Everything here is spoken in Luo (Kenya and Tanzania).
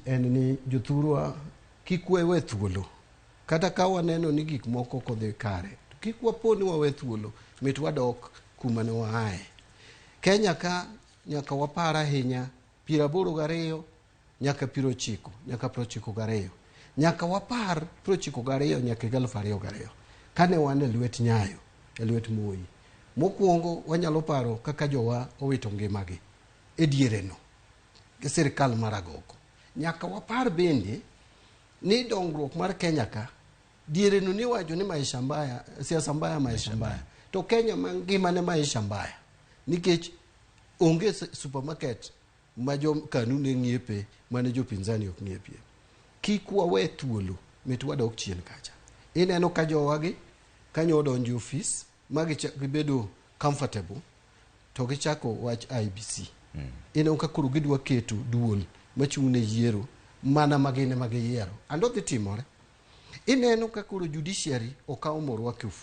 en ni jothurwa kik wawe thuolo. Kata ka waneno ni gik moko ok odhi kare, to kik wapo ni wawe thuolo mit wadok kuma ne waaye. Kenya ka nyaka wapar ahinya 82 nyaka 90 nyaka 92. Nyaka wapar 92 nyaka higa 2002 kane wan e lwet Nyayo, e lwet Moi. Mokwongo wanyalo paro kaka jowa owito ngimagi e diereno gi sirikal mar agoko. Nyaka wapar bende ni dongruok mar Kenya ka diereno niwacho ni maisha mbaya, siasa mbaya, maisha mbaya. To Kenya mangima ne maisha mbaya nikech onge supermarket ma jo KANU ne ng'iepe mane jopinzani ok ng'iepie. Kik wawe thuolo mit wadok chien kacha. Ineno ka jowagi kanyo odonjo e ofis ma gibedo comfortable to gichako wach IEBC. Ineno ka koro gidwa keto duol machung' ne yiero mana ma gin ema giyiero. Ando dhi timore. Ineno ka koro judiciary okaw morwak e ofuko.